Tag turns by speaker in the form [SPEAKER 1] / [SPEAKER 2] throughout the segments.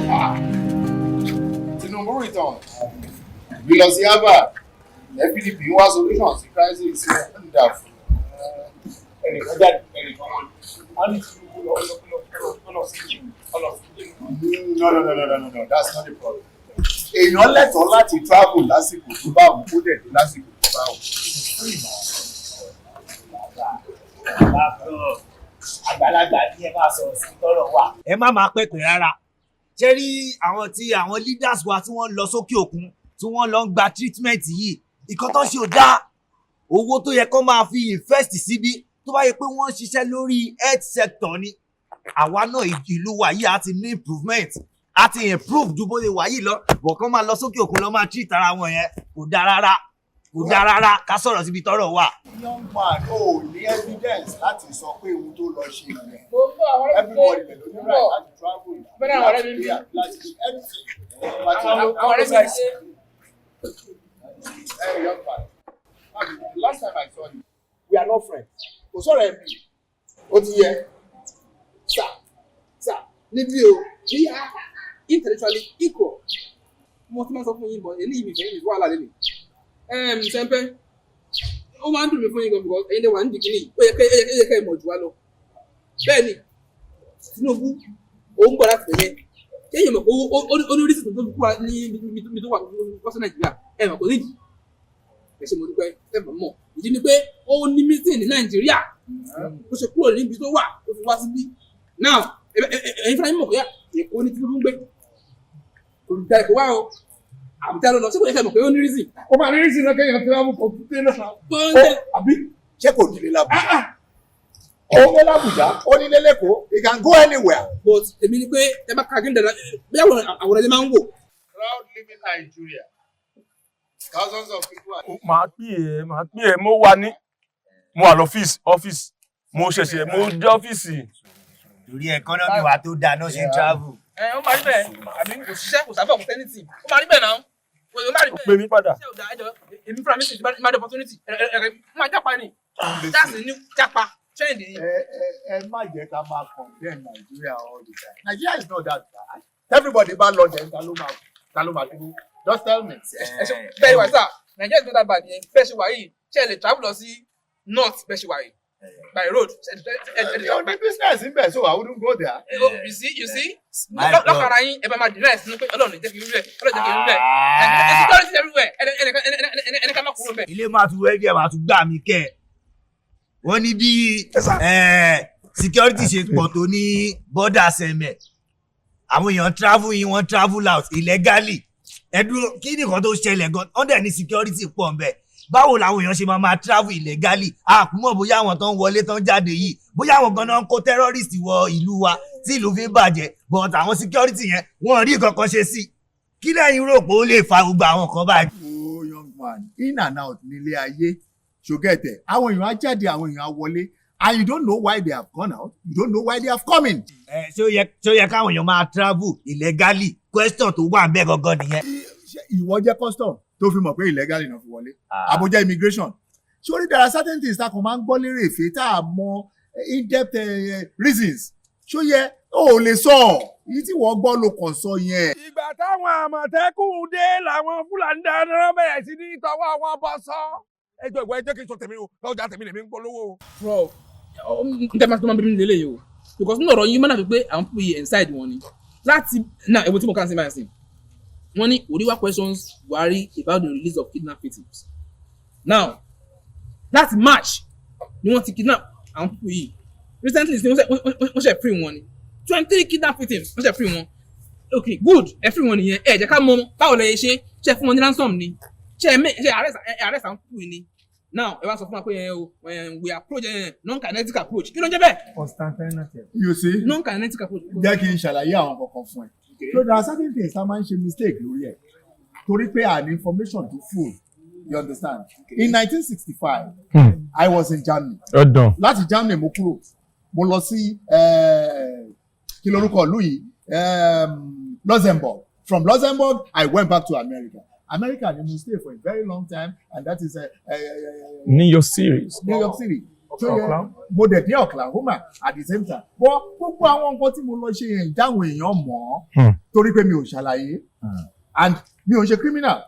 [SPEAKER 1] Ah. Tinubu return. Bí lọ sí Harvard, PDP wá solution sí crisis wonderful.
[SPEAKER 2] Ẹnìkan jáde, ẹnìkan wọlé. Wọ́n ní Tinubu lọ lọ lọ lọ sí gym, lọ sí gym.
[SPEAKER 1] No, no, no, no, no, no, no, that's not the problem. Èèyàn lẹ́tọ̀ọ́ láti travel lásìkò tó bá wù kó dẹ̀ dé lásìkò tó bá wù.
[SPEAKER 3] Bàbá, àgbàlagbà ní ẹ máa sọ̀rọ̀ sí tọ́rọ̀ wà.
[SPEAKER 4] Ẹ má máa pẹ̀pẹ̀ rárá. Ṣé rí àwọn tí àwọn leaders wa tí wọ́n lọ sókè òkun, tí wọ́n lọ ń gba treatment yìí, ìkan tó ń ṣe ò dáa. Owó tó yẹ kó máa fi invest síbi tó bá yẹ pé wọ́n ń ṣiṣẹ́ lórí health sector ni, àwa náà, ìlú wa yìí á ti ní improvement, á ti improve ju bó ṣe wà yìí lọ. Bọ̀ kán máa lọ sókè òkun lọ máa treat ara wọn yẹn, kò dáa rárá, kò dáa rárá. Ká sọ̀rọ̀ síbi tọ́rọ̀ wà.
[SPEAKER 1] Young man, o ò ní evidence láti sọ pé ohun tó lọ ṣe nìyẹn.
[SPEAKER 5] Mo ń bọ̀, àwọn ọ̀rẹ́ mi.
[SPEAKER 1] Everybody ló ní right láti travel,
[SPEAKER 5] Bẹ́ẹ̀ ni àwọn ọ̀rẹ́ mi ń bí.
[SPEAKER 1] láti ṣe anything.
[SPEAKER 5] Àwọn ọ̀rẹ́ mi ń ṣe.
[SPEAKER 1] Hey, young man, the last time I saw you, we are not friends. Kò sọ̀rọ̀ ẹ̀ bí. Ó ti yẹ.
[SPEAKER 5] Sir, sir, níbí o, we are intellectually equal. Mo ti máa sọ fún yín bọ̀, eléyìí mi fẹ́ mi wàhálà lẹ́nu. Sẹ́ńpẹ́, ó máa ń dùn mí fún yín gan because ẹ̀yin lè wà nídìí kìíní, ó yẹ kẹ́ ẹ mọ̀ jù wá lọ. Bẹ́ẹ̀ ni, Tinubu, òun gbọ́ láti tẹ̀lé. Kéèyàn mọ̀ pé ó ní oríṣiríṣi tó fi kú wa ní ibi tó wà wá sí Nàìjíríà, ẹ mọ̀ kò nídìí. Ẹ ṣe, mo dúpẹ́, ẹ mọ̀ mọ̀. Ìdí ni pé ó ní meeting ní Nàìjíríà, ó ṣe kúrò níbi tó wà, ó fi wá síbí. Now, ẹ̀yin fúnra yín mọ̀ pé Èkó ní Tinubu ń gbé. Kò ní da Èkó wá o. Àbújá ló lọ, ṣé kò yẹ kẹ́ mọ̀ pé ó ní reason?
[SPEAKER 2] Ó máa ní reason náà kéèyàn travel kò tún dé náà.
[SPEAKER 5] Tó ń tẹ
[SPEAKER 2] Àbí?
[SPEAKER 1] Ṣé kò nílé l'Abuja? Ó nílé l'Abuja, ó nílé l'Ékòó, he can go anywhere.
[SPEAKER 5] But èmi ni pé ẹ bá ka kí n dada bí àwọn àwòrán ẹ máa ń wò.
[SPEAKER 1] Crowd leaving Nigeria. Thousands of people are.
[SPEAKER 6] Màá pè ẹ́, màá pè ẹ́. Mo wà ní, mo wà lọ́fíìsì, ọ́fíìsì, mo ṣẹ̀ṣẹ̀ mo dé ọ́fíìsì.
[SPEAKER 4] Torí economy wa tó dáa náà ṣe ń travel.
[SPEAKER 5] Ẹ ó máa rí bẹ́ẹ̀, àbí kò ṣiṣẹ́, kò sábà, kò sẹ́nìtì, ó máa rí bẹ́ẹ̀ náà, ó máa rí
[SPEAKER 6] Ó
[SPEAKER 5] bẹ́ẹ̀.
[SPEAKER 6] pè mí padà.
[SPEAKER 5] Ṣé ò dáa? Ẹjọ́ èmi fúnra mi sì ti bá dé opportunity ẹ ẹ ẹ máa jápa ni. That's the new jápa trend ni.
[SPEAKER 1] Ẹ má jẹ́ ká máa condemn Nigeria all the time. Nigeria is not that bad. Everybody bá lọ jẹ́, ta ló máa dúró? Just tell me.
[SPEAKER 5] Ẹ ṣe bẹ́ẹ̀ wà sá, Nigeria is not that bad yẹn. Bẹ́ẹ̀ ṣe wà yìí, ṣe lè travel lọ sí north bẹ́ẹ̀ ṣe wà yìí by road? Ẹ lè
[SPEAKER 1] Mi ò ní business níbẹ̀, so I wouldn't go there.
[SPEAKER 5] Oh, you see, you see,
[SPEAKER 4] My
[SPEAKER 5] lọ́kàrà yín, ẹ bá máa deny sínú pé Ọlọ́run lè jẹ́ kí n rí bẹ́ẹ̀, Ọlọ́run jẹ́ kí n rí bẹ́ẹ̀. Security everywhere, ẹnì kan má kúrò bẹ́ẹ̀.
[SPEAKER 4] Ilé máa tún wẹ́ẹ́dì ẹ̀, máa tún gbà mí kẹ́ ẹ̀. Wọ́n ní bí security ṣe pọ̀ tó ní border Sẹ̀mẹ̀, àwọn èèyàn travel in, wọ́n travel out illegally. Ẹ dúró, kí ni nǹkan tó ṣẹlẹ̀ gan? Wọ́n dẹ̀ ní security pọ̀ ńbẹ̀, báwo làwọn èèyàn ṣe máa máa travel illegally? Àkúmọ̀ bóyá àwọn tó ń wọlé, tó ń jáde yìí, bóyá àwọn gan náà ń kó terrorist wọ ìlú wa tí ìlú fi ń bàjẹ́, but àwọn security yẹn, wọ́n rí nǹkan kan ṣe sí. Kí lẹ́yìn rò pé ó lè fa gbogbo àwọn nǹkan báyìí?
[SPEAKER 1] Oh, young man, in and out nílé ayé, ṣògẹ́tẹ̀. Àwọn èèyàn á jáde, àwọn èèyàn á wọlé, and you don't know why they have gone out, you don't know why they have come in.
[SPEAKER 4] Ẹ ṣé ó yẹ káwọn èèyàn máa travel illegally? Question tó wà ń bẹ̀ gangan nìyẹn.
[SPEAKER 1] Ṣé ìwọ jẹ́ custom tó fi mọ̀ pé illegally náà fi wọlé? Àbújá immigration. Sórí, there are certain things tá a kàn máa ń gbọ́ lérè èfé tá a mọ in-depth reasons. Ṣó yẹ o ò lè sọ èyí tí wọ́n gbọ́ ló kàn sọ yẹn.
[SPEAKER 2] Ìgbà táwọn Àmọ̀tẹ́kùn dé làwọn Fúlàní dáná bẹ̀rẹ̀ sí ní tọwọ́ wọn bọ́ sọ. Ẹjọ́ ìwọ, ẹ jẹ́ kí n sọ tèmi o, lọ́jà tèmi lèmi ń polówó o.
[SPEAKER 5] Prof, n tẹ́ máa tó máa bí mi lélẹ̀ yìí o, because nínú ọ̀rọ̀ yín mọ́nà pé àwọn people yìí inside wọn ni láti now. Ewo tí mo kàn sí máa sìn, wọ́n ní Huriwa questions Buhari about the release of kidnap victims. Now, láti March ni wọ́n ti kidnap àwọn people yìí. Recently wọ́n ṣe free wọn ni, 23 kidnap victims, wọ́n ṣe free wọn. Okay, good, ẹ free wọn nìyẹn. Ẹ jẹ́ ká mọ̀ báwo lẹ ṣe ṣe fún wọn ní ransom ni, ṣe ẹ ṣe arrest àwọn people yìí ni. Now, ẹ wá sọ fún wa pé ẹ o we approach non-kinetic approach. Kí ló ń jẹ́ bẹ́ẹ̀?
[SPEAKER 1] You see?
[SPEAKER 5] Non-kinetic approach.
[SPEAKER 1] Jẹ́ kí n ṣàlàyé àwọn kankan fún ẹ. So there are certain things tá a máa ń ṣe mistake lórí ẹ̀ torí pé àní information tó full, you understand? In 1965, I was in Germany.
[SPEAKER 6] Ọdàn.
[SPEAKER 1] Láti Germany mo kúrò, mo lọ sí kí lorúkọ ìlú yìí, Luxembourg. From Luxembourg, I went back to America. America ni mo stay for a very long time, and that is
[SPEAKER 6] New York series.
[SPEAKER 1] New York City. Tó yẹ mo dẹ̀ dé Oklahoma at the same time, but gbogbo àwọn nǹkan tí mo lọ ṣe yẹn, ìdáhùn èèyàn mọ̀ ọ́ torí pé mi ò ṣàlàyé and mi ò ṣe criminal.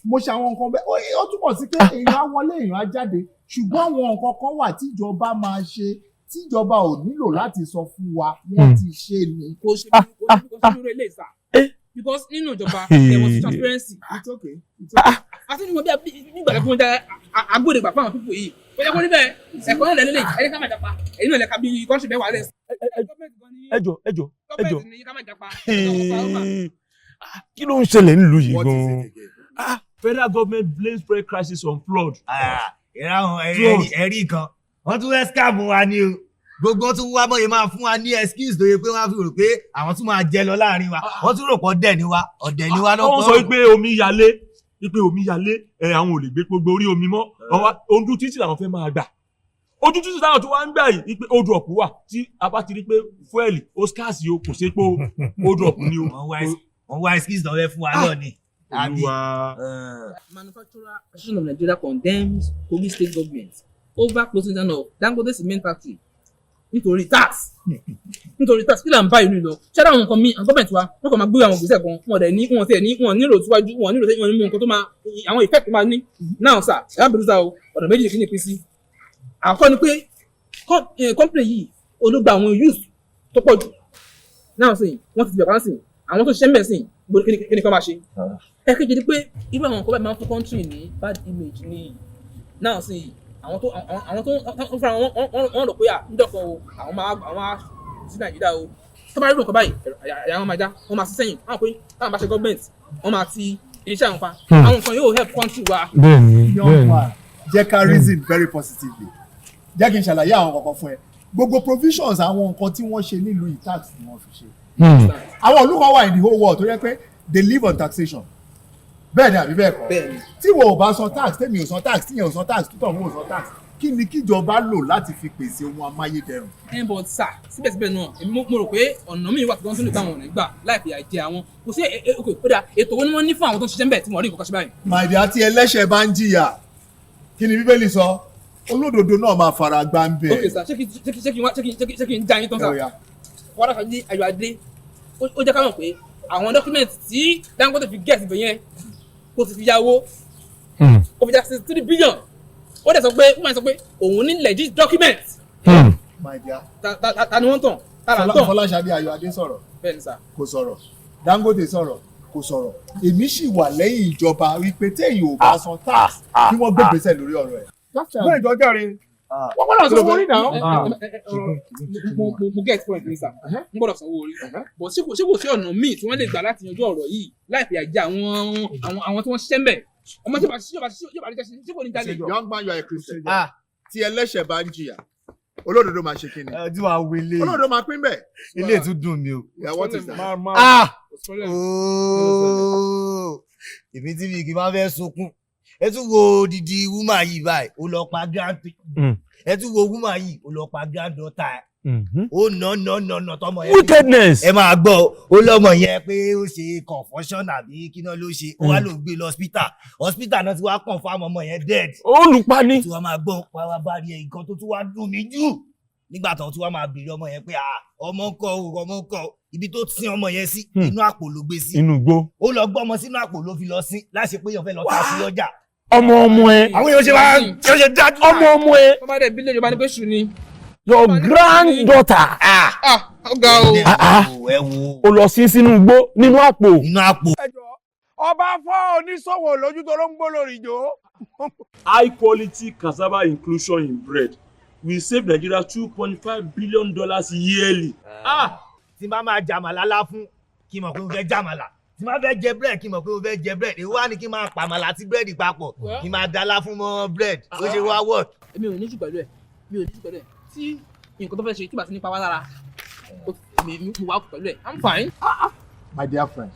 [SPEAKER 1] Mo ṣe àwọn nǹkan bẹ́ẹ̀, ó túmọ̀ sí pé èèyàn á wọlé, èèyàn á jáde, ṣùgbọ́n àwọn nǹkan kan wà tíjọba máa ṣe tíjọba ò nílò láti sọ fún wa, wọ́n ti ṣe ni.
[SPEAKER 5] Kò ṣe bí irú eléyìí sà, because nínú ìjọba there was transparency.
[SPEAKER 1] It's okay. It's okay.
[SPEAKER 5] Àti nígbà bí nígbà tó ń jẹ agbódegbà fún àwọn people yìí, kò yẹ kó rí bẹ́ẹ̀. Ẹ̀kọ́ náà lẹ́lẹ́lẹ́ ẹni ká má japa, ẹ̀yin náà lẹ́ka bí country bẹ́ẹ̀ wà lẹ́sìn.
[SPEAKER 6] Ẹ jọ, ẹ jọ, ẹ jọ.
[SPEAKER 5] Gọ́ọ̀mẹ̀ntì ní ká má japa.
[SPEAKER 6] Kí ló ń ṣẹlẹ̀ nílùú yìí
[SPEAKER 1] What is
[SPEAKER 6] gan-an?
[SPEAKER 1] it again?
[SPEAKER 6] Federal government blames fuel crisis on flood.
[SPEAKER 4] Ìráhùn ẹ̀rí kan, wọ́n tún fẹ́ scam wa ni o. Gbogbo wọn tún wá bọ́yẹ máa fún wa ní excuse tó yẹ pé wọ́n á fi rò pé àwọn tún máa jẹ lọ láàrin wa. Wọ́n tún rò pọ̀ ọ̀dẹ̀ ni wa, ọ̀dẹ̀ ni wa.
[SPEAKER 6] Wọ́n sọ wípé omi yalé, wípé omi yalé ẹ, àwọn ò lè gbé gbogbo orí omi mọ́. Ojú títì làwọn fẹ́ máa gbà. Ojú títì táwọn tó wá ń gbà yìí, wípé hold up wà tí a bá ti rí pé fuel ó scarce o, kò sépo, hold up ni o.
[SPEAKER 4] Wọ́n wá excuse tó fẹ́ fún wa náà ni. Àbí?
[SPEAKER 6] Olúwa.
[SPEAKER 5] Manufacturer Association of Nigeria condemns Kogi State government over closing down of Dangote Cement Factory nítorí tax. Nítorí tax, kí là ń bá ìlú lọ? Ṣé àwọn nǹkan míì, àwọn gọ́ọ̀mẹ̀ntì wa, wọ́n kàn máa gbé àwọn ìgbésẹ̀ kan, wọn dẹ̀ ní wọn tiẹ̀ ní wọn nílò síwájú, wọn nílò wọn ní mú nǹkan tó máa àwọn effect tó máa ní náà sà. Ẹ̀ bẹ̀rù sá o, ọ̀nà méjì kí ni ìpín sí. Àkọ́kọ́ ni pé company yìí olùgbà àwọn youth tó pọ̀ jù náà sìn, wọ́n ti bẹ̀rẹ̀ sìn, àwọn tó ṣiṣẹ́ mẹ́sìn gbọ́dọ̀ kí ni kí wọ́n máa ṣe. Ẹ̀kejì ni pé irú àwọn nǹkan báyìí máa ń fún country ní bad image ní náà sí. Àwọn tó ń fúnra wọn, wọ́n rò pé à ń dọ̀kan o, àwọn máa sí Nàìjíríà o. Tó bá rí nǹkan báyìí, àyà wọn máa já, wọ́n máa sí sẹ́yìn, wọ́n pé táwọn bá ṣe gọ́ọ̀mẹ̀ntì, wọ́n máa ti iléeṣẹ́ àwọn pa. Àwọn nǹkan yóò help country wa.
[SPEAKER 6] Bẹ́ẹ̀ni.
[SPEAKER 1] Young man, jẹ́ ká reason very positively. Jẹ́ kí n ṣàlàyé àwọn kankan fún ẹ. Gbogbo provisions, àwọn nǹkan tí wọ́n ṣe nílùú yìí, tax ni wọ́n fi ṣe. Àwọn ìlú kan wà in the whole world tó yẹ pé they live on taxation. Bẹ́ẹ̀ ni àbí bẹ́ẹ̀ kọ́?
[SPEAKER 5] Bẹ́ẹ̀ni.
[SPEAKER 1] Tí wo ò bá san tax, tèmi ò san tax, tíyẹn ò san tax, títọ̀ ò san tax, kí ni kíjọba lò láti fi pèsè ohun amáyédẹrùn?
[SPEAKER 5] Ẹ but sir, síbẹ̀síbẹ̀ náà, èmi mo rò pé ọ̀nà míì wà tí wọ́n tún lè gbà, wọn ò ní gbà láì fìyà jẹ àwọn. Kò sí ẹ, ok, ó dáa, ètò wo ni wọ́n ní fún àwọn tó ń ṣiṣẹ́ ń bẹ̀ tí wọ́n rí nǹkan kan ṣe báyìí?
[SPEAKER 1] My dear, tí ẹlẹ́ṣẹ̀ bá ń jìyà, kí ni Bíbélì sọ? Olódodo náà máa fara gbá ń bẹ̀.
[SPEAKER 5] Ok sir, ṣé kí n já yín tán sir?
[SPEAKER 1] Ó yá.
[SPEAKER 5] Fọláṣadé Ayọ̀adé, ó jẹ́ ká mọ̀ pé àwọn document tí Dangote fi get ibẹ̀ yẹn, kò sì fi ya owó, ó fi já 63 billion. Ó dẹ̀ sọ pé, ó máa sọ pé òun ní legit document.
[SPEAKER 1] My dear,
[SPEAKER 5] Ta ni wọ́n tàn? Ta là ń tàn?
[SPEAKER 1] Fọláṣadé Ayọ̀adé sọ̀rọ̀?
[SPEAKER 5] Bẹ́ẹ̀ ni sir.
[SPEAKER 1] Kò sọ̀rọ̀. Dangote sọ̀rọ̀? Kò sọ̀rọ̀. Èmi sì wà lẹ́yìn ìjọba wípé téèyàn ò bá san tax, kí wọ́n gbé ìgbésẹ̀ lórí ọ̀rọ̀ ẹ̀. Bẹ́ẹ̀ jọ jàre, wọ́n gbọ́dọ̀ sanwó orí náà.
[SPEAKER 5] Mo get point mi sir, n gbọ́dọ̀ sanwó orí, but ṣé kò sí ọ̀nà míì tí wọ́n lè gbà láti yanjú ọ̀rọ̀ yìí láì fìyà jẹ àwọn tí wọ́n ṣiṣẹ́ ń bẹ̀? Ọmọ tí yóò bá ṣiṣẹ́, ṣé kò ní jalè?
[SPEAKER 1] Young man, you are a Christian. Tí ẹlẹ́ṣẹ̀ bá ń jìyà, olódodo máa ṣe kí ni?
[SPEAKER 4] Ẹ tí wàá wele.
[SPEAKER 1] Olódodo máa pín bẹ́ẹ̀.
[SPEAKER 4] Ilé tún dùn mí o.
[SPEAKER 1] Yeah, what is that?
[SPEAKER 4] Ah!
[SPEAKER 5] Kò sí problem.
[SPEAKER 4] Ooo, èmi tí mi kì í máa fẹ́ sunkún. Ẹ tún wo odidi woman yìí báyìí, ó lọ pa grand. Ẹ tún wo woman yìí, ó lọ pa granddaughter ẹ. Ó nà nà nà nà tọmọ yẹn.
[SPEAKER 6] Wickedness.
[SPEAKER 4] Ẹ máa gbọ́, ó lọ́mọ yẹn pé ó ṣe confusion àbí kí náà ló ṣe, ó wá ló gbé lọ hospital. Hospital náà ti wá confirm ọmọ yẹn dead.
[SPEAKER 6] Olùpani.
[SPEAKER 4] Tí wọ́n máa gbọ́ wá bá rí ẹ, nǹkan tó tún wá dùn mí jù, nígbà tó tún wá máa béèrè ọmọ yẹn pé, ah, ọmọ ń kọ́ o, ọmọ ń kọ́ o, ibi tó sin ọmọ yẹn sí, inú àpò ló gbé sí.
[SPEAKER 6] Inú igbó.
[SPEAKER 4] Ó lọ gbọ́ ọmọ sínú àpò ló fi lọ sí láṣẹ pé èèyàn fẹ́ lọ ta sí lọ́jà.
[SPEAKER 6] Ọmọ ọmọ ẹ.
[SPEAKER 4] Àwọn èèyàn ṣe wá ṣe ṣe dájú.
[SPEAKER 6] Ọmọ ọmọ ẹ.
[SPEAKER 5] Tó bá dẹ̀ bílẹ̀ Yorùbá ní pé ṣù ni.
[SPEAKER 6] Your granddaughter.
[SPEAKER 5] Ah, ó ga o.
[SPEAKER 4] Ẹ
[SPEAKER 6] Ah, ah.
[SPEAKER 4] wo, ẹ wo.
[SPEAKER 6] Ó lọ sí sínú igbó nínú àpò.
[SPEAKER 4] Inú àpò.
[SPEAKER 2] Ẹjọ́ ọba fọ́ oníṣòwò lójú tó ló ń gbó lórí ìjó.
[SPEAKER 6] High quality cassava inclusion in bread will save Nigeria $2.5 billion yearly. Ah!
[SPEAKER 4] Tí n bá máa jàmàlà lá fún kí n mọ̀ pé mo fẹ́ jàmàlà, tí n bá fẹ́ jẹ bread, kí n mọ̀ pé mo fẹ́ jẹ bread. Èwo wá ní kí n máa pàmàlà àti bread papọ̀, kí n máa dalá fún mọ́ bread? Ó ṣe wá work?
[SPEAKER 5] Èmi ò ní jù pẹ̀lú ẹ̀, mi ò ní jù pẹ̀lú ẹ̀. Tí nǹkan tó fẹ́ ṣe tí bá ti nípa wá lára, mi wà pẹ̀lú ẹ̀, I'm fine.
[SPEAKER 1] My dear friend,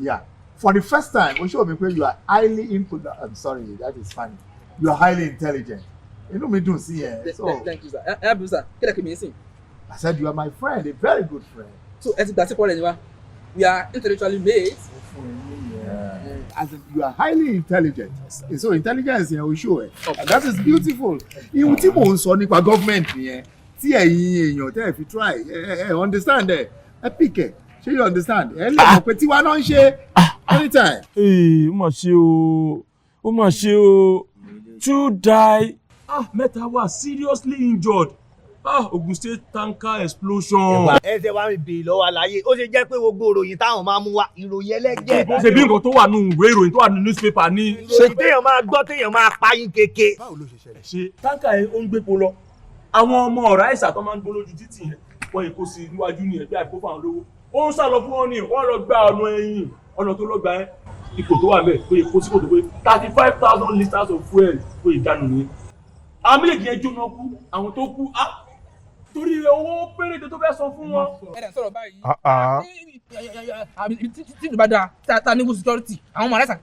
[SPEAKER 1] yeah, for the first time o show me pé you are highly input, I'm sorry, that is funny, you are highly intelligent. Inú mi dùn sí ẹ. So
[SPEAKER 5] Thank you sir. Ẹ bí sir, kí lẹ kí mi sìn?
[SPEAKER 1] I said you are my friend, a very good friend.
[SPEAKER 5] So ẹ ti gbà sí kọ́lẹ̀ ni wa, we are intellectually mates.
[SPEAKER 1] Mo fún ẹ ní yẹn. As in, you are highly intelligent. So intelligence yẹn o show ẹ, and that is beautiful. Ihun tí mò ń sọ nípa government nìyẹn, tí ẹ̀yin èèyàn tẹ́ ẹ fi try ẹ ẹ understand, ẹ ẹ pick ẹ. Ṣé you understand? Ẹ lè mọ̀ pé tiwa náà ń ṣe anytime.
[SPEAKER 6] Ee, ó mà ṣe o, ó mà ṣe o. Two die, ah, mẹ́ta wà seriously injured. Ah, Ogun State tanker explosion.
[SPEAKER 4] Ẹ ṣe wá mi bèèrè lọ́wọ́ àlàyé, ó ṣe jẹ́ pé gbogbo ìròyìn táwọn máa mú wá, ìròyìn ẹlẹ́jẹ̀.
[SPEAKER 6] Ṣe bí nǹkan tó wà nínú ìwé ìròyìn, tó wà nínú newspaper ní.
[SPEAKER 4] Ìròyìn téèyàn máa gbọ́, téèyàn máa payín keke.
[SPEAKER 1] Báwo ló ṣe ṣẹlẹ̀?
[SPEAKER 6] Ṣe tanker yẹn ó ń gbépo lọ, àwọn ọmọ ọ̀rá ìsà tó máa ń gbó lójú títì yẹn, wọ́n yìí kó sí níwájú ní ẹgbẹ́ àìkó fáwọn lówó, ó ń sá lọ fún wọn ní wọ́n lọ gba ọ̀nà ẹ̀yìn, ọ̀nà tó lọ gbà yẹn, ipò tó wà bẹ́ẹ̀ pé kó sí kòtò pé 35,000 litres of fuel pé ìdánù nìyẹn. Àwọn méjèèjì yẹn jóná kú. Àwọn tó kú á torí owó péréte tó fẹ́ san fún wọn.
[SPEAKER 5] Ẹ dẹ̀ sọ̀rọ̀ báyìí. Àbí tí ìlú bá dáa, tá a ní good security, àwọn ọmọ aláìsàn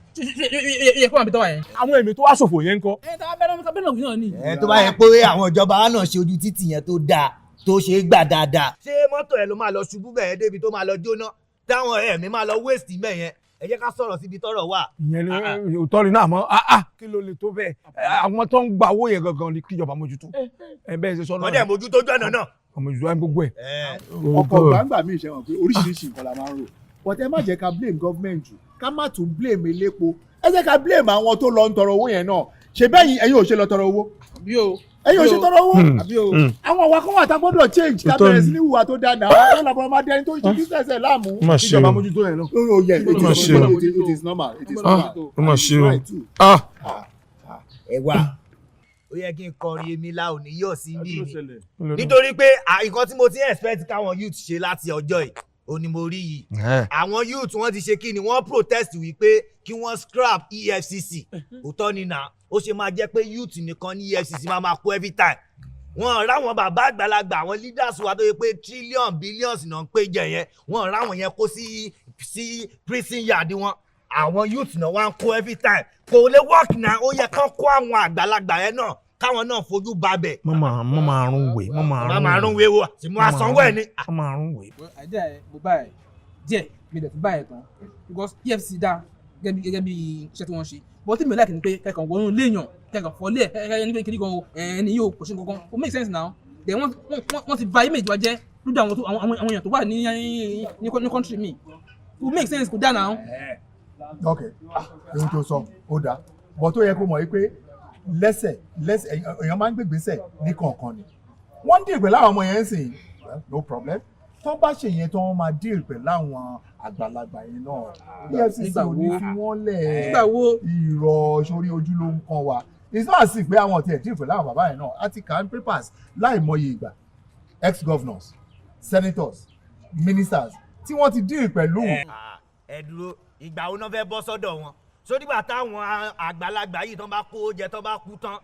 [SPEAKER 5] yẹ kó wà bí tọ́wà yẹn.
[SPEAKER 6] Àwọn ẹ̀mí tó wá ṣòfò yẹn ń kọ́?
[SPEAKER 5] Ẹ tá a bẹ́rẹ̀ bẹ́rẹ̀ náà ni.
[SPEAKER 4] Ẹ tó bá yẹ pé àwọn ìjọba wa náà ṣe ojú títì yẹn tó dáa, tó ṣe é gbà dáadáa. Ṣé mọ́tò ẹ̀ ló máa lọ ṣubú bẹ́ẹ̀ débi tó máa lọ jóná, táwọn ẹ̀mí máa lọ waste bẹ́ẹ̀ yẹn? Ẹ jẹ́ ká sọ̀rọ̀ síbi tọ́rọ̀ wà.
[SPEAKER 2] Ìyẹn ni òótọ́ ni náà mọ́. Kí ló lè tó bẹ́ẹ̀? Àwọn tó ń gba owó yẹn gangan ni kíjọba mójútó. Ẹ bẹ́ẹ̀ ṣe sọ náà.
[SPEAKER 4] Wọ́n dẹ̀ mójútó ojú ọ̀nà náà.
[SPEAKER 2] Ọmọ ìjọba gbogbo ẹ̀.
[SPEAKER 1] Ọkọ̀ gbangba mi ṣe wọn pé oríṣiríṣi nǹkan la máa ń rò, but ẹ má jẹ́ ká blame government jù, ká má tún blame elépo. Ẹ jẹ́ ká blame àwọn tó lọ ń tọrọ owó yẹn náà. Ṣe bẹ́yìn ẹ̀yin ò ṣe lọ tọrọ owó?
[SPEAKER 5] Àbí o.
[SPEAKER 1] Ẹ̀yin ò ṣe tọrọ owó.
[SPEAKER 5] Àbí o.
[SPEAKER 1] Àwọn àwa kan wà tá a gbọ́dọ̀ change, tá a bẹ̀rẹ̀ sí ní hùwà tó dáa náà. Wọ́n làbọ̀rọ̀ máa dẹni tó ń ṣe business ẹ̀ láàmú.
[SPEAKER 6] Ó mà ṣe
[SPEAKER 2] Kíjọba
[SPEAKER 6] o.
[SPEAKER 2] mójútó yẹn náà.
[SPEAKER 1] Oh yeah, it
[SPEAKER 6] Ó mà
[SPEAKER 1] is,
[SPEAKER 6] ṣe o.
[SPEAKER 1] it is normal, it is normal.
[SPEAKER 6] Ó mà ṣe o.
[SPEAKER 1] Right too.
[SPEAKER 6] Ah.
[SPEAKER 4] Ẹ wá, ó yẹ kí n kọrin èmi la ò ní yọ̀ sí bí ni, nítorí pé nǹkan tí mo ti expect káwọn youth ṣe láti ọjọ́ yìí ó ní mo rí yìí. Àwọn youth, wọ́n ti ṣe kí ni, wọ́n protest wípé kí wọ́n scrap EFCC. Òótọ́ ni nà, ó ṣe máa jẹ́ pé youth nìkan ní EFCC máa máa kó every time? Wọ́n ráwọn bàbá àgbàlagbà, àwọn leaders wa tó yẹ pé trillion, billions náà ń pé jẹ yẹn, wọ́n ráwọn yẹn kó sí prison yard wọn. Àwọn youth náà wá ń kó every time, kò lè work náà. Ó yẹ kán kó àwọn àgbàlagbà yẹn náà, káwọn náà fojú babẹ̀.
[SPEAKER 7] Mọ́ máa mọ́ máa rún wè, mọ́ máa
[SPEAKER 4] Má máa rún wéwò tí mo àsanwó ẹ̀ ni.
[SPEAKER 7] Mọ́ máa rún wè.
[SPEAKER 5] Well, idea ẹ mo bá ẹ díẹ̀, mi dẹ̀ tún bá ẹ tán, because EFCC dá gẹ́gẹ́ bí iṣẹ́ tí wọ́n ṣe, but tí mi ò like ni pé kẹ̀kàn wọnú léèyàn, kẹ̀kàn fọ́lé ẹ̀ kẹ̀kẹ́ ní pé kiri gan o, ẹni yóò kò ṣe kankan, ó make sense now. Then wọ́n ti bà image wa jẹ́ lójú àwọn tó àwọn àwọn èèyàn tó wà ní country mi. Kò make sense, kò dá now.
[SPEAKER 1] Ok, ohun tó sọ ó dáa, but tó yẹ kó mọ̀ wípé lẹ́sẹ̀ lẹ́sẹ̀ èèyàn máa ń gbégbèsè ní kọ̀ọ̀kan ni. Wọ́n ń deal pẹ̀lú àwọn ọmọ yẹn ń sìn, well, no problem. Tó bá ṣe yẹn tó, wọ́n máa deal pẹ̀lú àwọn àgbàlagbà yẹn náà. EFCC
[SPEAKER 5] Nígbà
[SPEAKER 1] ò ní
[SPEAKER 5] wo?
[SPEAKER 1] fi wọ́n lẹ̀.
[SPEAKER 5] Nígbà wo?
[SPEAKER 1] Irọ́ sórí ojú ló ń kan wa. It's not as if pé àwọn tiẹ̀ deal pẹ̀lú àwọn bàbá yẹn náà. A ti kà á ní papers láìmọye ìgbà, ex-governors, senators, ministers tí wọ́n ti deal pẹ̀lú.
[SPEAKER 4] Ẹ dúró, ìgbà wo náà fẹ́ bọ́ sọ́dọ̀ wọn? Sódìgbà táwọn àgbàlagbà yìí tán bá kó jẹ, tán bá kú tán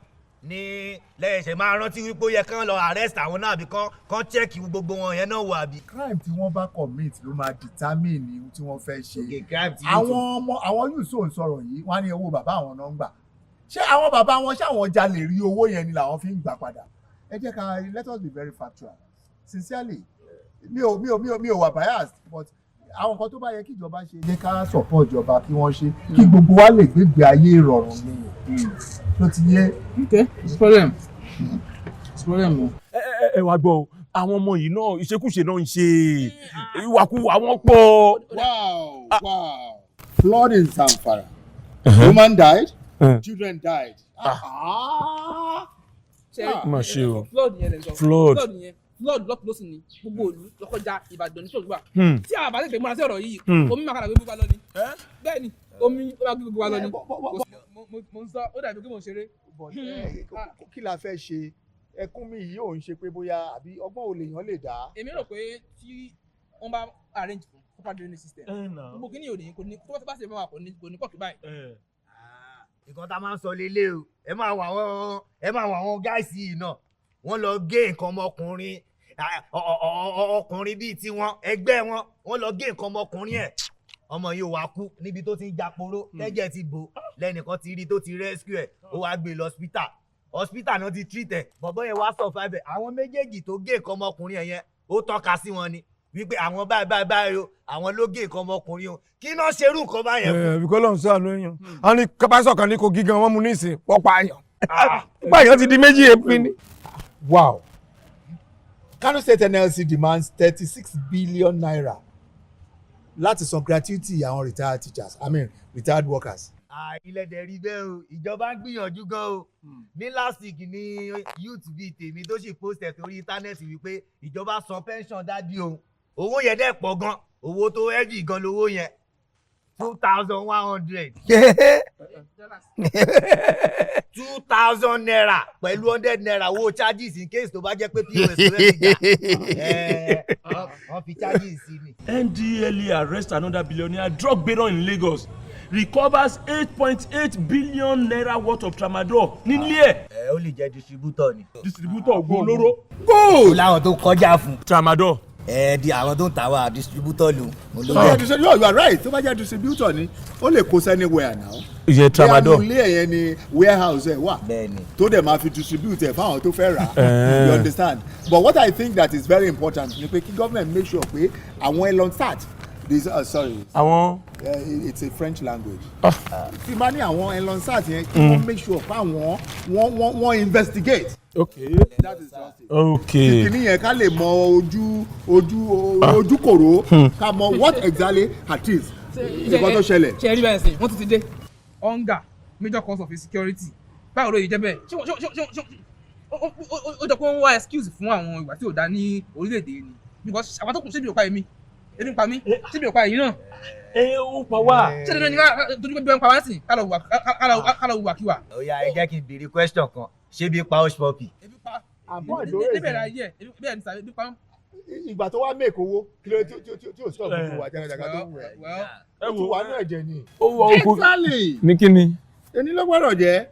[SPEAKER 4] ní lẹ́yìn máa rántí wípé ó yẹ kán lọ arrest àwọn náà, àbí kán check gbogbo wọn yẹn náà wò, àbí?
[SPEAKER 1] Crime tí wọ́n bá commit ló máa determine ohun tí wọ́n fẹ́ ṣe.
[SPEAKER 4] Okay, crime tí
[SPEAKER 1] Àwọn ọmọ, àwọn youth tó ń sọ̀rọ̀ yìí, wọ́n á ní owó bàbá àwọn náà ń gbà. Ṣé àwọn bàbá wọn, ṣé àwọn jalè rí owó yẹn ni làwọn fi ń gbà padà? Ẹ jẹ́ ká, let us be very factual. Sincerely, mi ò wà biased, but àwọn nǹkan tó bá yẹ kí ìjọba ṣe, jẹ́ ká support ìjọba kí wọ́n ṣe, kí gbogbo wa lè gbégbé ayé ìrọ̀rùn ni tó ti yé.
[SPEAKER 5] Okay, it's problem, it's problem o.
[SPEAKER 6] Ẹ ẹ ẹ wá gbọ́ o, àwọn ọmọ yìí náà, ìṣekúṣe náà ń ṣe, ìwàkuwà wọn pọ̀.
[SPEAKER 1] Wow. Flood in Zamfara. Woman died, children died. Ah.
[SPEAKER 5] Ṣe
[SPEAKER 6] Má ṣe o.
[SPEAKER 5] Flood yẹn lè sọ.
[SPEAKER 6] Flood.
[SPEAKER 5] Flood yẹn, flood lọ́tún lọ́sìn ni gbogbo òlu lọ́kọjá Ìbàdàn ní flood wà. Tí a bá tètè múra sí ọ̀rọ̀ yìí, omi máa kàdà gbé gbogbo wa lọ ni. Bẹ́ẹ̀ ni, omi ó máa gbé gbogbo wa lọ ni. Mo ń sọ, ó dàbí pé mo ń ṣeré.
[SPEAKER 1] But, kí la fẹ́ ṣe? Ẹkún mi yìí ò ń ṣe pé bóyá àbí ọgbọ́n olè yàn lè dá.
[SPEAKER 5] Èmi rò pé tí wọ́n bá arrange fún proper drainage system, gbogbo kí ni òní kò ní tó bá ṣe fún wa, kò ní pọ̀ tó báyìí.
[SPEAKER 4] Nǹkan tá a máa ń sọ lélẹ̀ o. Ẹ máa wọ àwọn guys yìí náà, wọ́n lọ gé nǹkan ọmọkùnrin ọkùnrin bíi tiwọn, ẹgbẹ́ wọn, wọ́n lọ gé nǹkan ọmọkùnrin ẹ̀. Ọmọ yìí ò wá kú níbi tó ti ń jàporó, tẹ́jẹ̀ ti bò, lẹ́nìkan ti rí tó ti rescue ẹ̀, ó wá gbé lọ hospital. Hospital náà ti treat ẹ̀, bọ̀bọ́ yẹn wá survive ẹ̀. Àwọn méjèèjì tó gé nǹkan ọmọkùnrin ẹ̀ yẹn, ó tọ́ka sí wọn ni. Wípé àwọn báyìí báyìí báyìí o, àwọn ló gé nǹkan ọmọkùnrin o, kí náà ṣerú nǹkan báyẹn fún.
[SPEAKER 2] Ẹ bíkọ́ lọ́n sọ àánú èèyàn. Àwọn ní pásítọ̀ kan ní Kogi gan, wọ́n mú ní ìsìn wọ́n pa àyàn. Nígbà yẹn ti di méjì èèpin ni.
[SPEAKER 1] Wow. Kano State NLC demands ₦36 billion láti san gratuity àwọn retired teachers, I mean retired workers.
[SPEAKER 4] Ilẹ̀ dẹ̀ rí bẹ́ẹ̀ o, ìjọba ń gbìyànjú gan o. Ní last week ní youth bíi tèmi tó sì post ẹ̀ torí internet wípé ìjọba san pension dádì o, owó yẹn dẹ̀ pọ̀ gan, owó tó heavy gan lówó yẹn, 2,100, ₦2,000 pẹ̀lú ₦100 owó charges in case tó bá jẹ́ pé POS ló fẹ́ fi gbà ẹ̀, wọ́n fi charges sí ni.
[SPEAKER 6] NDLEA arrest another billionaire drug baron in Lagos, recovers ₦8.8 billion worth of tramadol nílé ẹ̀.
[SPEAKER 4] Ẹ ó lè jẹ́ distributor ni.
[SPEAKER 6] Distributor oògùn olóró.
[SPEAKER 4] Ó láwọn tó kọjá fún.
[SPEAKER 6] Tramadol.
[SPEAKER 4] Ẹ di àwọn tó ń ta wá distributor lò.
[SPEAKER 1] Tó bá jẹ́ distributor, you are right, tó bá jẹ́ distributor ni, ó lè kó anywhere now.
[SPEAKER 6] Ìyẹn.
[SPEAKER 1] Tramadol. Ilé ẹ̀yẹn ni warehouse ẹ̀ wà.
[SPEAKER 4] Bẹ́ẹ̀ni.
[SPEAKER 1] Tó dẹ̀ máa fi distribute ẹ̀ fáwọn tó fẹ́ rà á. You understand? But what I think that is very important ni pé kí government make sure pé àwọn Elon Sat this, sorry,
[SPEAKER 6] àwọn.
[SPEAKER 1] It's a French language. Tí bá ní àwọn Elon Sat yẹn, kí wọ́n make sure pé àwọn wọ́n investigate. That is just it. Kìnìún yẹn, ká lè mọ ojú kòró, ká mọ what exactly it is, nǹkan tó ṣẹlẹ̀.
[SPEAKER 5] Ṣe rí báyìí sìn, wọ́n tún ti dé. Hunger major cause of insecurity, báwo ló yìí jẹ́ bẹ́ẹ̀? Ṣé ṣé ṣé ṣé ṣé ó jọ pé wọ́n wá excuse fún àwọn ìwà tí ò dá ní orílẹ̀-èdè ni? Because àwọn tó kù, ṣé bí ò pa èmi, ebi ń pa mí, ṣé bí ò pa èyí náà?
[SPEAKER 6] Ẹ ó pa wá.
[SPEAKER 5] Ṣé dandan ni ká torí pé bí wọ́n ń pa wá sí ká lọ hùwà kíwà?
[SPEAKER 4] Ó yá, ẹ jẹ́ kí n béèrè question kan. Ṣé bí pa Hush Puppy?
[SPEAKER 5] Ebi pa.
[SPEAKER 1] Àbọ̀ ìdóró.
[SPEAKER 5] Níbẹ̀rẹ̀ ayé ẹ̀, ebi bẹ́ẹ̀ ni sàbẹ̀ ebi pa.
[SPEAKER 1] Ìgbà tó wá make owó, kí ló tí ò stop gbogbo wa jagajaga tó ń wẹ̀?
[SPEAKER 5] Well,
[SPEAKER 6] Ẹ
[SPEAKER 1] Ó ti
[SPEAKER 6] wo
[SPEAKER 1] wà ní ẹ̀jẹ̀ ni.
[SPEAKER 6] Ó wọ oko.
[SPEAKER 1] Exactly.
[SPEAKER 6] Ní kíni.
[SPEAKER 1] Ẹni ló gbọ́dọ̀ jẹ́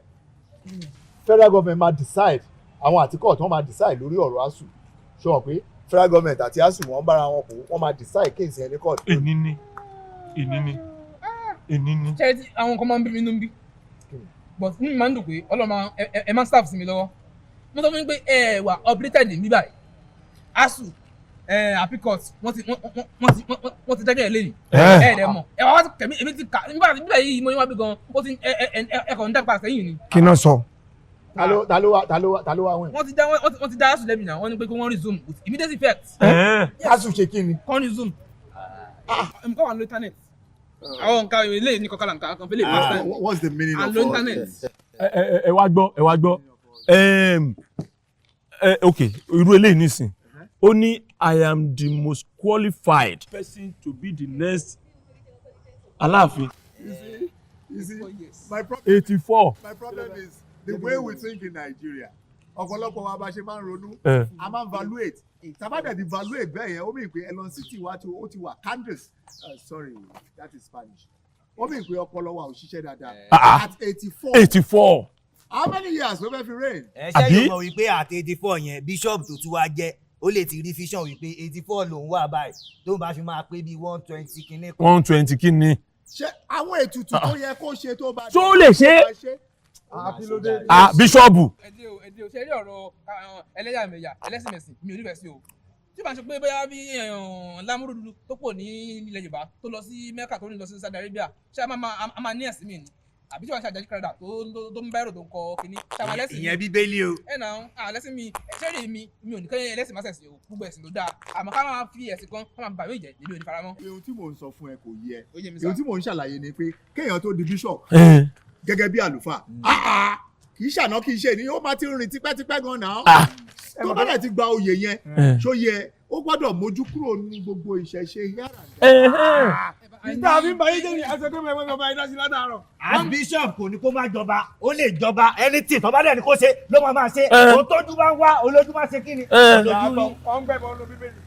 [SPEAKER 1] federal government máa decide, àwọn àti court wọ́n máa decide lórí ọ̀rọ̀ ASUU. Ṣé wọ́n pé federal government àti ASUU wọ́n bára wọn kó, wọ́n máa decide case yẹn ní court.
[SPEAKER 6] Èní ni, èní ni, èní ni.
[SPEAKER 5] Ṣé tí àwọn kan máa ń bí mi nínú bí, but mi máa ń dùn pé ọlọ́mọ ẹ máa ń staff sí mi lọ́wọ́. Mo sọ fún yín pé ẹ wà updated ní bíbáyìí. ASUU ẹ appeal court, wọ́n ti dájọ́ ẹ̀ lẹ́yìn. Ẹ ẹ̀ mọ̀ ẹ wá wá kẹ̀mí, èmi ti kà nígbà nígbà yìí, mo ní wá bí gan, ó ti ẹ ẹ ẹ ẹ kàn ń dàgbà sẹ́yìn ni.
[SPEAKER 2] Kí náà sọ.
[SPEAKER 1] Ta ló wá win?
[SPEAKER 5] Wọ́n ti dá ASUU lẹ́bi náà, wọ́n ní pé kí wọ́n resume with immediate effect.
[SPEAKER 1] ASUU ṣe kí ni?
[SPEAKER 5] Kọ́ resume. Nǹkan wà lórí internet, àwọn nǹkan ilé ní kọ́kànlá nǹkan kan fẹ́lẹ̀ pass time.
[SPEAKER 1] What's the meaning
[SPEAKER 5] And
[SPEAKER 1] of
[SPEAKER 5] lórí
[SPEAKER 1] all
[SPEAKER 5] internet.
[SPEAKER 1] this?
[SPEAKER 6] Ẹ ẹ wá gbọ́, ẹ wá gbọ́. Ẹ ok, irú eléyìí nísìn, ó ní, "I am the most qualified person to be the next Aláàfin."
[SPEAKER 1] You see, my problem
[SPEAKER 6] 84.
[SPEAKER 1] My problem is the way we think in Nigeria. Ọ̀pọ̀lọpọ̀ wa, bá ṣe máa ń ronú, a máa ń valuate. Tá a bá dẹ̀ ti valuate bẹ́ẹ̀ yẹn, ó mì pé Elon City wa ti ó ti wà Candace, sorry, that is Spanish. Ó mì pé ọpọlọ wa ò ṣiṣẹ́ dáadáa. At 84,
[SPEAKER 6] 84.
[SPEAKER 1] how many years ló fẹ́ fi reign?
[SPEAKER 4] Ẹ ṣe
[SPEAKER 6] Àbí?
[SPEAKER 4] Yóò mọ̀ wípé àti 84 yẹn, bishop tó tún wá jẹ́, ó lè ti rí vision wípé 84 lòún wà báyìí, tó ń bá fi máa pé bíi 120 kinní kan.
[SPEAKER 6] 120 kí ni.
[SPEAKER 1] Ṣé àwọn ètùtù tó yẹ kó ṣe tó bá
[SPEAKER 6] Ṣó lè ṣe?
[SPEAKER 1] Ṣe?
[SPEAKER 6] Ah, bíṣọ́ọ̀bù.
[SPEAKER 5] Ẹ dé o, ẹ dé o. Ṣe rí ọ̀rọ̀ ẹlẹ́yàmẹ̀yà, ẹlẹ́sìnmẹ̀sìn, mi ò nífẹ̀ẹ́ sí o. Tí o bá ń ṣe pé bóyá bí Lámúrúdú tó pọ̀ ní ilẹ̀ Yorùbá tó lọ sí Mecca, tó ní lọ sí Saudi Arabia, ṣé a máa ní ẹ̀sìn mi ni? Àbí tí wọ́n ṣe Àjàyí Crowther tó ń báyìí tó ń kọ kínní, ṣé a máa lẹ́sìn mi?
[SPEAKER 4] Ìyẹn Bíbélì o.
[SPEAKER 5] Ẹ nà án lẹ́sìn mi. Ṣé rí mi, mi ò ní kẹ́yìn ẹlẹ́sìn má ṣẹ̀sìn o, gbogbo ẹ̀sìn ló dáa, àmọ́ ká máa fi ẹ̀sìn kan ká máa bà mí jẹ́, èmi ò ní faramọ́.
[SPEAKER 1] Ohun tí mò ń sọ fún ẹ kò yé ẹ.
[SPEAKER 5] Ó yé mi sá.
[SPEAKER 1] Ohun tí mò ń ṣàlàyé ni pé kéèyàn tó di bishop gẹ́gẹ́ bí àlùfáà, ah, ah, kì í ṣàná, kì í ṣe ni, ó máa ti rìn tipẹ́tipẹ́ gan náà. Tó bá dẹ̀ ti gba oyè yẹn, ṣó yẹ ó gbọ́dọ̀ mójú kúrò ní gbogbo ìṣẹ̀ṣe here and there.
[SPEAKER 2] Ìta fi ń ba yé jẹ́ ni ẹsẹ̀ tó mẹ́wọ́n ọba ẹ̀dá sí látàárọ̀.
[SPEAKER 4] As bishop, kò ní kó má jọba, ó lè jọba. Anything tó bá dẹ̀ ní kó ṣe ló máa máa ṣe. Òun tójú bá ń wá olójú máa ṣe kí ni, olójú rí.
[SPEAKER 2] Wọ́n ń gbẹ́bọ̀ lọ Bíbélì.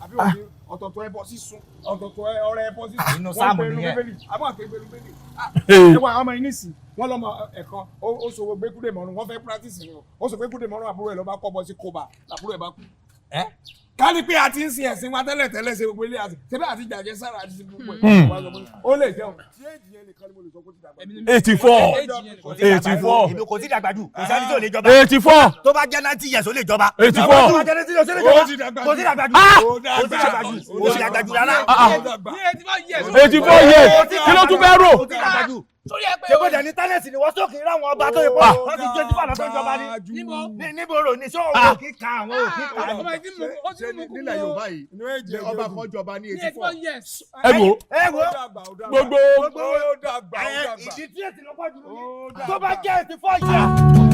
[SPEAKER 2] Àbí òní ọ̀tọ̀ọ̀tọ̀ ẹbọ sísun, ọ̀tọ̀ọ̀tọ̀ ọrẹ ẹbọ sísun.
[SPEAKER 4] Inú
[SPEAKER 2] Wọ́n
[SPEAKER 4] Sáàmù
[SPEAKER 2] gbé inú
[SPEAKER 4] nìyẹn.
[SPEAKER 2] Bíbélì. Àbọ̀ àti gbé inú Bíbélì. Ẹ wá àwọn ọmọ yìí nísìn, wọ́n lọ́mọ ẹ̀kan ó sọ gbẹ́kúdè mọ́rún, wọ́n fẹ́ practice ni o. Ó sọ gbẹ́kúdè mọ́rún, àbúrò ẹ̀ ló bá kọ́ bọ́ sí kóbá, àbúrò ẹ̀ bá kú. Ká ní pé a ti ń sin ẹ̀sìn wa tẹ́lẹ̀ tẹ́lẹ̀, ṣe gbogbo ilé àti ṣe bí àti jàjẹ́ sára àti ṣe gbogbo ẹ̀. Ó lè jẹun. Tí èjì yẹn nìkan ni mo lè sọ pé ó ti dàgbà jù.
[SPEAKER 6] 84. 84.
[SPEAKER 4] Èmi kò tí dàgbà jù, kò sẹ́ni tó lè jọba.
[SPEAKER 6] 84.
[SPEAKER 4] Tó bá jẹ́ 90 years, ó lè jọba.
[SPEAKER 6] 84.
[SPEAKER 4] Tó bá jẹ́ 90 years, ó lè jọba.
[SPEAKER 2] Ó ti dàgbà jù.
[SPEAKER 4] Kò tí dàgbà jù.
[SPEAKER 2] Ó
[SPEAKER 4] Kò tí dàgbà jù, kò tí dàgbà jù rárá.
[SPEAKER 5] Ní 84 years.
[SPEAKER 6] 84 years, kí ló tún fẹ́ rò?
[SPEAKER 4] Kò tí dàgbà jù.
[SPEAKER 5] Sórí ẹ pé
[SPEAKER 4] Ṣé kò dẹ̀ ní tálẹ̀sì ni wọ́n sókè ráwọn ọba tó yẹ pé wọ́n ti jẹ́ tífà lọ́tọ́ ìjọba ni?
[SPEAKER 5] Níbo?
[SPEAKER 4] Níbo rò ní? Ṣé òun ò kí ka àwọn ò kí ka
[SPEAKER 5] Ọmọ yìí ti mú, ó ti
[SPEAKER 1] Ṣé
[SPEAKER 5] mú kú.
[SPEAKER 1] nílẹ̀ Yorùbá yìí
[SPEAKER 2] Inú èjì
[SPEAKER 1] ní ọba kan jọba ní
[SPEAKER 5] Ní
[SPEAKER 1] eighty
[SPEAKER 5] eighty
[SPEAKER 1] four
[SPEAKER 5] four years.
[SPEAKER 6] Ẹ wò
[SPEAKER 4] Ẹ wo.
[SPEAKER 6] Gbogbo
[SPEAKER 2] Ó dàgbà, ó dàgbà.
[SPEAKER 4] Ìdí tí èsì lọ́pọ̀ jù ní tó bá jẹ́ 84 years.